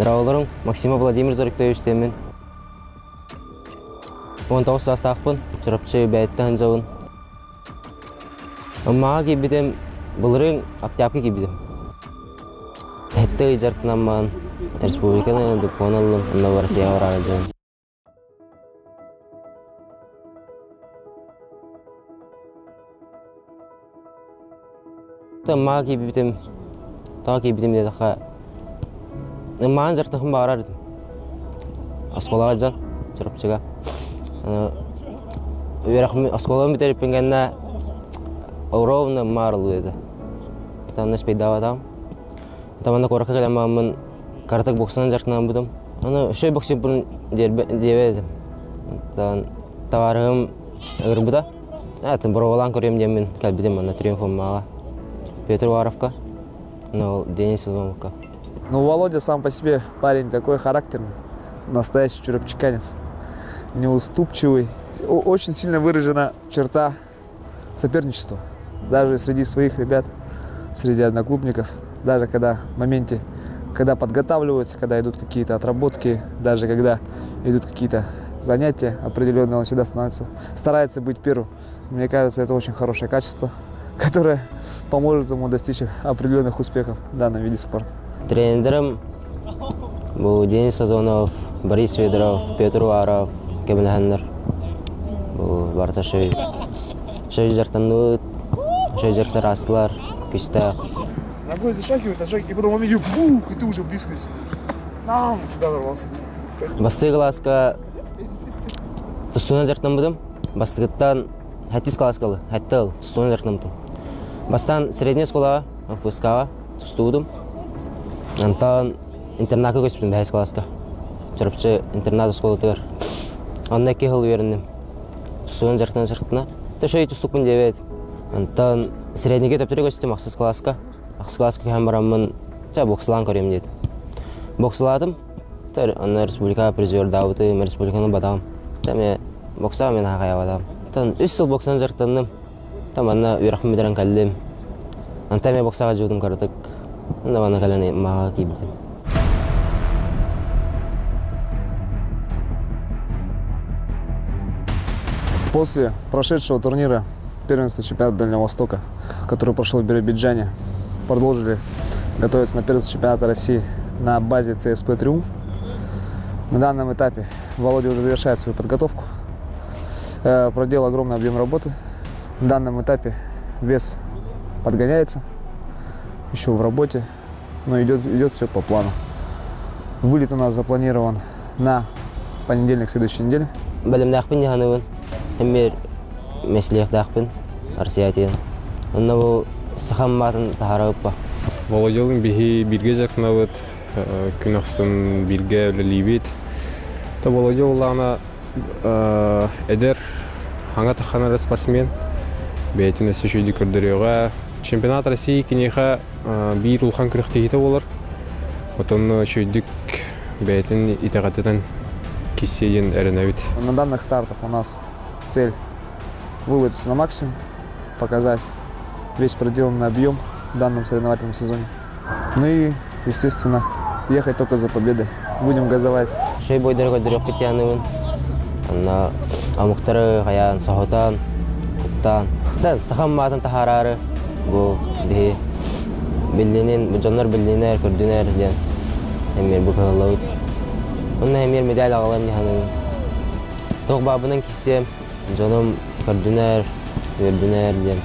Дороолоруҥ, Максимов Владимир Зориктович диэммин. 19 саастаахпын, Чурапчы бэйэттэн сылдьабын. Аммаҕа киирбитим, былырыын октябрьга киирбитим. Сэттэ ый дьарыктанаммын, республиканы диплом ыллым, онно Россияҕа бараары сылдьабын. Маа киирбитим, тоҕо киирбитим диэтэххэ, маан дьарыктахпын баҕарар этим. Оскуолаҕа дьон, Чурапчыга. Үөрэхпин, оскуолабын бүтэриппин кэннэ ровно маарылыы этэ. Онно спейдаабатаҕым. Тамана куоракка кэлэн бараммын кыратык боксанан дьарыктанаммытым. Аны үчүгэй боксербун диэбэт этим. Оттон табаарыһым ыҥырбыта. Атын боруобалаан көрүөм диэммин кэлбитим манна Триумф Аммаҕа Петр Уваровка, ну, Денис Ивановка. Ну, Володя сам по себе парень такой характерный, настоящий чурапчиканец, неуступчивый. Очень сильно выражена черта соперничества. Даже среди своих ребят, среди одноклубников, даже когда в моменте, когда подготавливаются, когда идут какие-то отработки, даже когда идут какие-то занятия определенные, он всегда становится, старается быть первым. Мне кажется, это очень хорошее качество, которое поможет ему достичь определенных успехов в данном виде спорта. Тренерим бу Денис Сазонов, Борис Федоров, Петр Уаров көмөлөһөннөр. Бу барыта шөй шөй дьарыктанныбыт, шөй дьарыктар аастылар, күстээх. Ногой зашагивает, шаг, и потом он видит, бух, и ты уже близко. Нам сюда ворвался. Бастакы кылааска тустуунан дьарыктаммытым. Бастакыттан сэттис кылааска ылы, сэттэ ыл, тустуунан дьарыктаммытым. Бастаан средняя школаҕа, ФСК-ҕа тустубутум. Онтон интернакка көспүтүм бэһис кылааска. Чурапчы интернат оскуолатыгар. Онно икки сыл үөрэнним. Тустуунан дьарыктана дьарыктана. Төшөй тустукпун диэбэт. Онтон среднийгэ төптөрү көстүм ахсыс кылааска. Ахсыс кылааска көһөн бараммын, чэ, боксалаан көрүөм диэтим. Боксалаатым. Онно республика призердаабытым, республиканы батаҕым. Эмиэ боксаҕа мен аҕайабатаҕым. Оттон үс сыл боксанан дьарыктанным. Там манна үөрэхпин бүтэрэн кэллим. Онтон эмиэ боксаҕа дьуутум кыратык. Онно манна кэлэн мааҕа киирбитим. После прошедшего турнира первенства чемпионата Дальнего Востока, который прошел в Биробиджане, продолжили готовиться на первенство чемпионата России на базе ЦСП «Триумф». На данном этапе Володя уже завершает свою подготовку. Проделал огромный объем работы. На данном этапе вес подгоняется, еще в работе, но идет, идет все по плану. Вылет у нас запланирован на понедельник следующей недели. Бэлэмнээхпин дьаһаныбын. Эмиэ мэсилиэхтээхпин Россия диэн. Онно бу сахам маатын таһаарабыппа. Володялыын биһи бииргэ дьарыктанабыт, күн ахсын бииргэ үлэлиибит. То Володя улаана эдэр, хаҥа тахханар спортсмен. Бэйэтин өссө үчүгэйдик көрдөрүөҕэ. Чемпионат России киниэхэ биир улахан күрэхтэһиитэ буолар. Отон үчүгэйдик бэйэтин итэҕэтитэн киссиэ диэн эрэнэбит. На данных стартах у нас цель выложиться на максимум, показать весь проделанный объем в данном соревновательном сезоне. Ну и, естественно, ехать только за победой. Будем газовать. Шей бойдары көрдөрүөхпүт дианыбын. Онно омуктары хайаан соһутан, куттаан. Сахам маатын таһаараары бу биһи биллинин, бу дьоннор биллинэр, көрдүнэр диэн эмиэ бу кыһаллабыт. Онно эмиэ медаль аҕалам диһаныбын. Туох баабынан киссиэм, дьонум көрдүнэр, үөрдүнэр диэн.